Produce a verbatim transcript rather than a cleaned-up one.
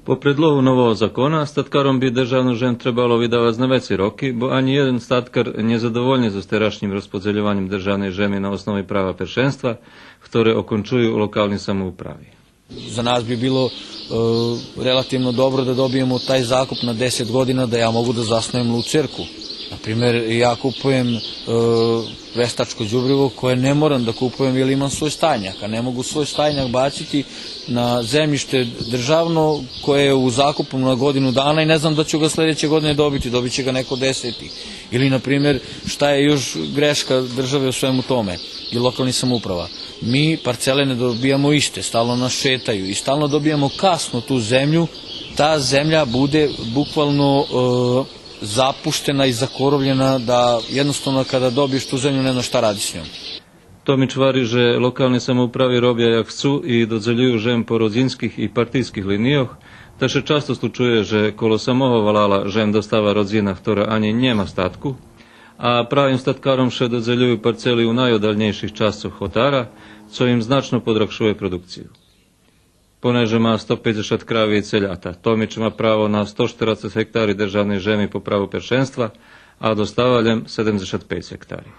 По предлогу нового закона, статкаром би державну жем требало видавац на веци роки, бо анї єден статкар нє задовольни зоз терашнїм розподзельованьом державней жеми на основи права першенства, хторе окончую локални самоуправи. Za nas bi bilo e, relativno dobro da dobijemo taj zakup na deset godina da ja mogu da zasnujem lucerku. Na primer, ja kupujem e, veštačko đubrivo koje ne moram da kupujem jer imam svoj stajnjak, a ne mogu svoj stajnjak baciti na zemljište državno koje je u zakupu na godinu dana i ne znam da ću ga sledeće godine dobiti, dobit će ga neko deseti. Ili, na primer, šta je još greška države u svemu tome i lokalnih samouprava? Mi parcele ne dobijamo iste, stalno nas šetaju i stalno dobijamo kasno tu zemlju. Ta zemlja bude bukvalno e, zapuštena i zakorovljena, da jednostavno kada dobiješ tu zemlju ne znaš šta radiš s njom. Томич гвари же локални самоуправи робя як хцу и додзелюю жем по родзинских и партийских линийох, та ше часто случує же коло самого валала жем достава родзина хтора анї нєма статку, а правим статкаром ше додзелюю парцели у найодалнєйших часцох хотара, цо им значно подрагшує продукцию. Понеже ма сто пейдзешат крави и целята, Томич ма право на сто штерацец гектари державней жеми по праву першенства, а достава лєм седемдзешат пейц гектари.